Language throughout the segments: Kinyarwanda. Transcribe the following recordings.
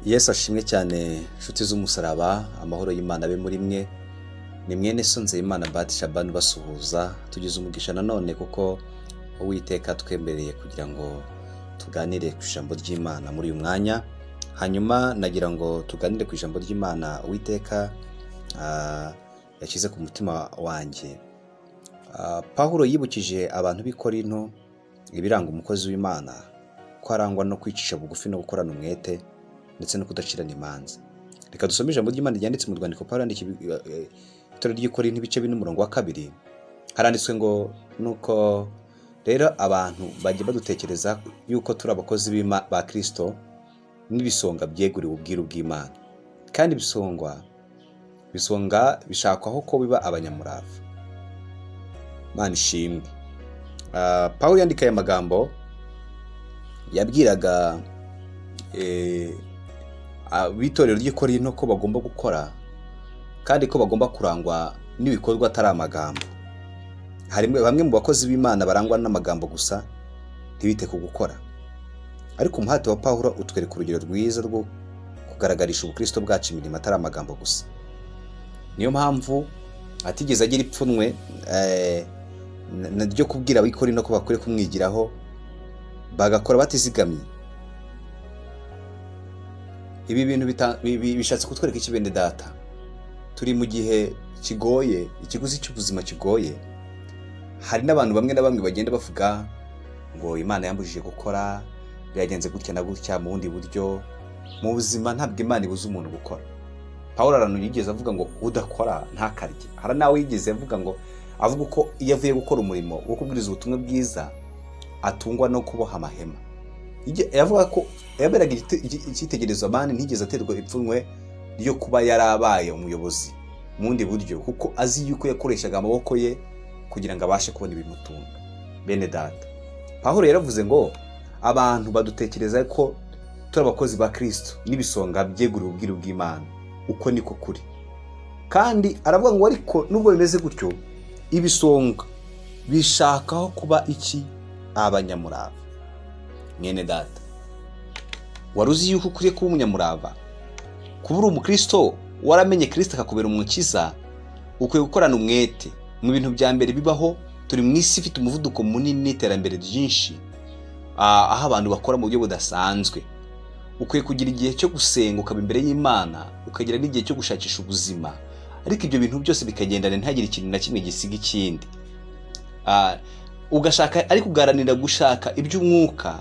Yesu ashimwe cyane, nshuti z'umusaraba. Amahoro y'Imana abe muri mwe. Ni mwene so Nzeyimana Bati Shabani basuhuza. Tugize umugisha nanone kuko Uwiteka twemereye kugira ngo tuganire ku ijambo ry'Imana muri uyu mwanya. Hanyuma nagira ngo tuganire ku ijambo ry'Imana Uwiteka yashyize ku mutima wanjye. Pawulo yibukije abantu b'i Korinto ibiranga umukozi w'Imana, ko arangwa no kwicisha bugufi no gukorana umwete ndetse no kudacirana imanza. Reka dusome ijambo ry'Imana ryanditse mu rwandiko Pawulo yandikiye itorero ry'i Korinto, ibice 4, umurongo wa 2. Haranditswe ngo: "Nuko rero abantu bajya badutekereza yuko turi abakozi ba Kristo n'ibisonga byeguriwe ubwiru bw'Imana, kandi ibisonga bishakwaho ko biba abanyamurava." Imana ishimwe. Pawulo yandika aya magambo, yabwiraga ab'itorero ry'i Korinto ko bagomba gukora kandi ko bagomba kurangwa n'ibikorwa, atari amagambo. Hari bamwe mu bakozi b'Imana barangwa n'amagambo gusa, ntibite ku gukora. Ariko umuhati wa Pawulo utwereka urugero rwiza rwo kugaragarisha ubukristo bwacu imirimo, atari amagambo gusa. Niyo mpamvu atigeze agira ipfunwe ryo kubwira ab'i Korinto ko bakwiye kumwigiraho, bagakora batizigamye. Ibi bintu bishatse kutwereka iki, bene data? Turi mu gihe kigoye, ikiguzi cy'ubuzima kigoye. Hari n'abantu bamwe na bamwe bagenda bavuga ngo "Imana yambujije gukora, byagenze gutya na gutya" mu bundi buryo. Mu buzima ntabwo Imana ibuza umuntu gukora. Paul ahantu yigeze avuga ngo "Udakora ntakarye." Hari n'aho yigeze avuga ngo, avuga uko iyo avuye gukora umurimo wo kubwiriza ubutumwa bwiza atungwa no kuboha amahema. Yavuga ko yaberaga icyitegererezo abandi. Ntigeze aterwa ipfunwe ryo kuba yarabaye umuyobozi mu bundi buryo, kuko azi yuko yakoreshaga amaboko ye kugira ngo abashe kubona ibimutunga. Bene data, Pawulo yaravuze ngo abantu badutekereza ko turi abakozi ba Kristo n'ibisonga byeguriwe ubwiru bw'Imana. Uko niko kuri. Kandi aravuga ngo ariko nubwo bimeze gutyo, ibisonga bishakaho kuba iki? Abanyamurava. Mwene data, wari uzi yuko ukwiye kuba umunyamurava? Kuba uri umukristo, waramenye Kristo akakubera umukiza, ukwiye gukorana umwete mu bintu bya mbere bibaho. Turi mu isi ifite umuvuduko munini n'iterambere ryinshi, aho abantu bakora mu buryo budasanzwe. Ukwiye kugira igihe cyo gusenga, ukaba imbere y'Imana, ukagira n'igihe cyo gushakisha ubuzima, ariko ibyo bintu byose bikagendana, ntihagire ikintu na kimwe gisiga ikindi. Ugashaka ariko ugaharanira gushaka iby'umwuka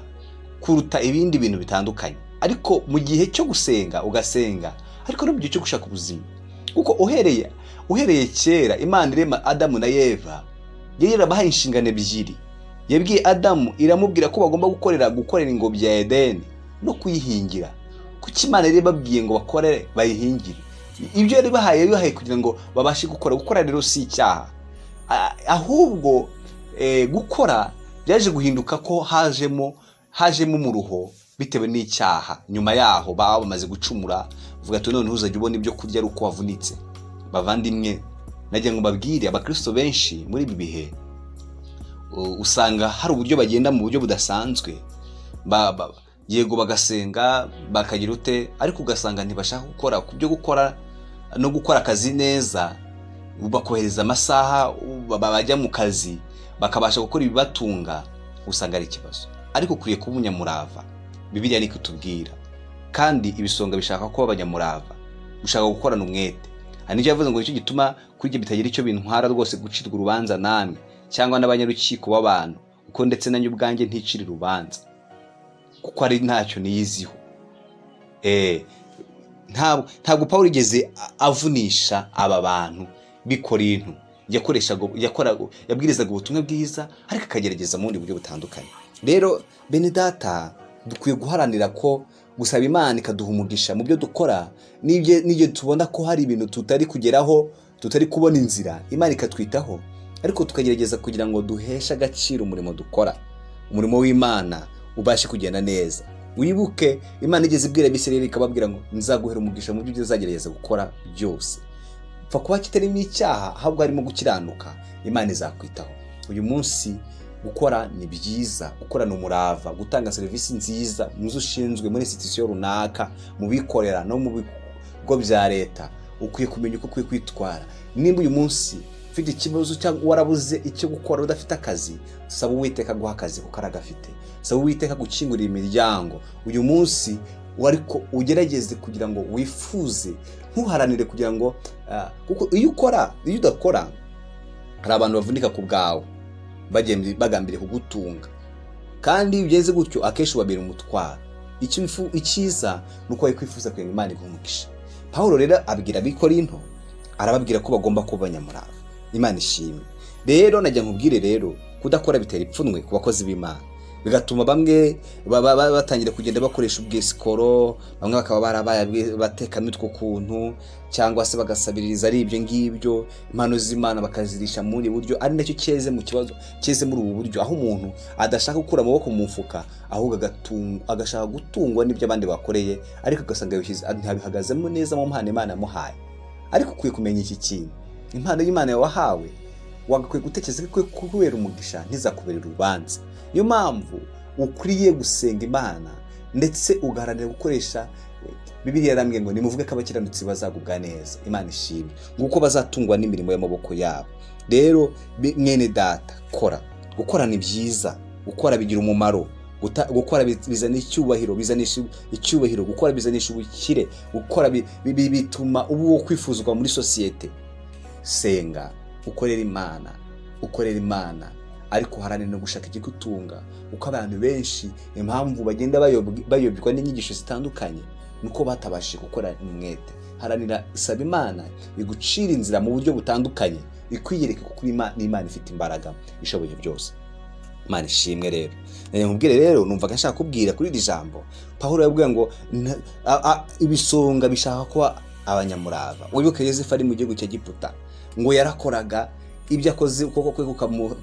kuruta ibindi bintu bitandukanye, ariko mu gihe cyo gusenga ugasenga, ariko no mu gihe cyo gushaka ubuzima. Kuko uhereye kera Imana irema Adamu na Eva, yari yarabahaye inshingano ebyiri. Yabwiye Adamu, iramubwira ko bagomba gukorera ingobyi ya Edeni no kuyihingira. Kuki Imana yari ibabwiye ngo bakore, bayihingire? Ibyo yari bahaye, yabibahaye kugira ngo babashe gukora. Gukora rero si icyaha. Ahubwo gukora byaje guhinduka ko hajemo umuruho bitewe n'icyaha. Nyuma yaho baba bamaze gucumura, bavuga ati "None uzajya ubona ibyo kurya ari uko wavunitse." Bavandimwe, nagira ngo mbabwire, abakristo benshi muri ibi bihe usanga hari uburyo bagenda mu buryo budasanzwe. Yego, bagasenga, bakagira ute, ariko ugasanga ntibashaka gukora ku byo gukora no gukora akazi neza, bakohereza amasaha bajya mu kazi, bakabasha gukora ibibatunga. Usanga ari ikibazo. Ariko ukwiye kuba umunyamurava, Bibiliya niko itubwira. Kandi ibisonga bishaka kuba abanyamurava, gushaka gukorana umwete. Hari n'icyo yavuze ngo: "Nicyo gituma kuri ibyo bitagira icyo bintwara rwose gucirwa urubanza namwe cyangwa n'abanyarukiko b'abantu, kuko ndetse nanjye ubwanjye nticira urubanza, kuko ari ntacyo niyiziho." Ntabwo Pawulo yigeze avunisha aba bantu b'i Korinto. Yakoreshaga, yakoraga, yabwirizaga ubutumwa bwiza, ariko akagerageza mu bundi buryo butandukanye. Rero bene data, dukwiye guharanira ko gusaba Imana ikaduha umugisha mu byo dukora, n'ibyo tubona ko hari ibintu tutari kugeraho, tutari kubona inzira, Imana ikatwitaho, ariko tukagerageza kugira ngo duheshe agaciro umurimo dukora, umurimo w'Imana ubashe kugenda neza. Wibuke Imana igeze ibwira Abisirayeli, ikababwira ngo "Nzaguhera umugisha mu byo uzagerageza gukora byose, pfa kuba kitarimo icyaha, ahubwo harimo gukiranuka, Imana izakwitaho." Uyu munsi Gukora ni byiza, gukorana umurava, gutanga serivisi nziza mu zo ushinzwe, muri institution runaka, mu bikorera no mu bigo bya leta. Ukwiye kumenya uko ukwiye kwitwara. Nimba uyu munsi ufite ikibazo cyangwa warabuze icyo gukora, udafite akazi, saba Uwiteka guha akazi kuko aragafite. Saba Uwiteka gukingurira imiryango uyu munsi, ariko ugerageze kugira ngo wifuze, ntuharanire kugira ngo kuko iyo ukora, iyo udakora, hari abantu bavunika ku bwawe bagambiriye kugutunga, kandi iyo ugenze gutyo akenshi ubabera umutwaro. Icyiza ni uko kwifuza kugira ngo Imana iguhe umugisha. Pawulo rero abwira Abikorinto, arababwira ko bagomba kuba abanyamurava. Imana ishimwe. Rero najya nkubwire rero, kudakora bitera ipfunwe ku bakozi b'Imana, bigatuma bamwe batangira kugenda bakoresha ubwesikoro, bamwe bakaba barabaye batekamutwe ukuntu, cyangwa se bagasabiriza. Ari ibyo ngibyo, impano z'Imana bakazirisha muri buryo, ari nacyo cyeze mu kibazo cyeze muri ubu buryo, aho umuntu adashaka gukura amaboko mu mufuka, ahubwo agashaka gutungwa n'ibyo abandi bakoreye, ariko ugasanga ntabihagazemo neza mu mpano Imana yamuhaye. Ariko ukwiye kumenya iki kintu: impano y'Imana wahawe, wagakwiye gutekereza ko ikwiye kubera umugisha, ntizakubere urubanza. Niyo mpamvu ukwiriye gusenga Imana, ndetse ugaharanira gukoresha. Bibiliya yarambwiye ngo nimuvuge ko abakiranutsi bazagubwa neza. Imana ishimwe, nguko bazatungwa n'imirimo y'amaboko yabo. Rero mwene data, kora. Gukora ni byiza, gukora bigira umumaro. Gukora bizana icyubahiro, bizanisha icyubahiro. Gukora bizanisha ubukire. Gukora bituma uba uwo kwifuzwa muri sosiyete. Senga, ukorera Imana, ukorera Imana, ariko uharanire no gushaka ikigutunga, kuko abantu benshi impamvu bagenda bayobywa n'inyigisho zitandukanye nuko batabashije gukora umwete. Haranira, saba Imana igucira inzira mu buryo butandukanye, ikwiyereke kuko n'Imana ifite imbaraga, ishoboye byose. Imana ishimwe. Rero nkubwire rero, numvaga nshaka kubwira kuri iri jambo Pawulo yabwiye ngo ibisonga bishaka kuba abanyamurava. Wibuke Yosefu ari mu gihugu cya Giputa, ngo yarakoraga, ibyo akoze ukuboko kwe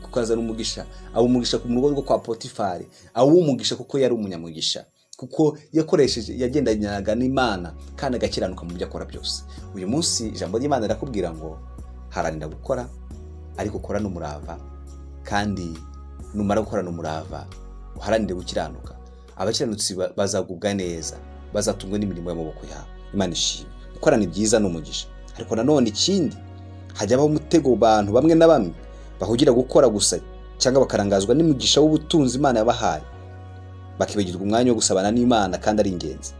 kukazana umugisha, aba umugisha ku rugo rwo kwa Potifari, aba umugisha kuko yari umunyamugisha, kuko yakoresheje, yagendanaga n'Imana kandi agakiranuka mu byo akora byose. Uyu munsi ijambo ry'Imana rirakubwira ngo haranira gukora, ariko ukora n'umurava, kandi numara gukorana umurava uharanire gukiranuka. Abakiranutsi bazagubwa neza, bazatungwa n'imirimo y'amaboko yabo. Imana ishimwe. Gukorana ibyiza ni umugisha, ariko nanone ikindi, hajya habaho umutego mu bantu bamwe na bamwe bahugira gukora gusa, cyangwa bakarangazwa n'imigisha w'ubutunzi Imana yabahaye, bakibagirwa umwanya wo gusabana n'Imana kandi ari ingenzi.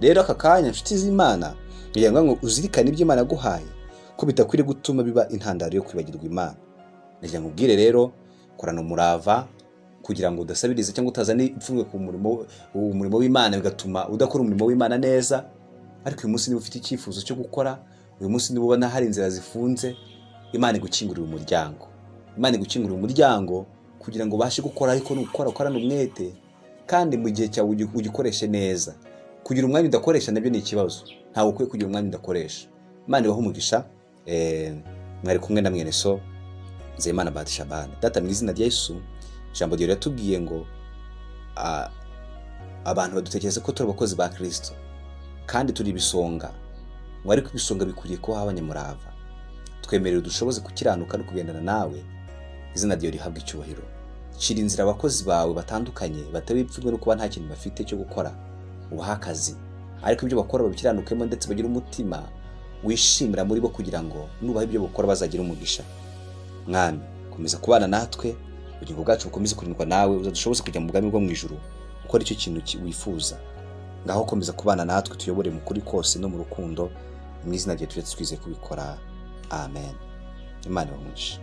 Rero aka kanya, inshuti z'Imana, kugira ngo uzirikane ibyo Imana yaguhaye, ko bidakwiriye gutuma biba intandaro yo kwibagirwa Imana. Nagira ngo ubwire rero, korana umurava kugira ngo udasabiriza cyangwa utazana ipfunwe ku umurimo w'Imana, bigatuma udakora umurimo w'Imana neza. Ariko uyu munsi niba ufite icyifuzo cyo gukora, uyu munsi niba ubona hari inzira zifunze, Imana igukingurira umuryango. Imana igukingurira umuryango kugira ngo ubashe gukora, ariko nukora ukorane umwete, kandi mu gihe cyawe ugikoreshe neza. Kugira umwanya udakoresha nabyo ni ikibazo. Ntabwo ukwiye kugira umwanya udakoresha. Imana ibahe umugisha. Mwari kumwe na mwene so Nzeyimana Bahati Shabani. Data, mu izina rya Yesu, ijambo ryawe riratubwiye ngo abantu badutekereza ko turi abakozi ba Kristo kandi turi ibisonga, ngo ariko ibisonga bikwiriye kubaho abanyamurava. Twemerere, dushoboze gukiranuka no kugendana nawe, izina ryawe rihabwa icyubahiro. Cira inzira abakozi bawe batandukanye batewe ipfunwe no kuba nta kintu bafite cyo gukora, ubahe akazi, ariko ibyo bakora babikiranukemo, ndetse bagire umutima wishimira muri bo, kugira ngo nubaha ibyo bakora bazagira umugisha. Mwami, komeza kubana natwe, ubugingo bwacu bukomeze kurindwa nawe, uzadushoboze kujya mu bwami bwo mu ijuru gukora icyo kintu wifuza. Ngaho komeza kubana natwe, tuyobore mu kuri kose no mu rukundo. Mu izina rye tujye twizeye kubikora, amen. Imana ibahe umugisha.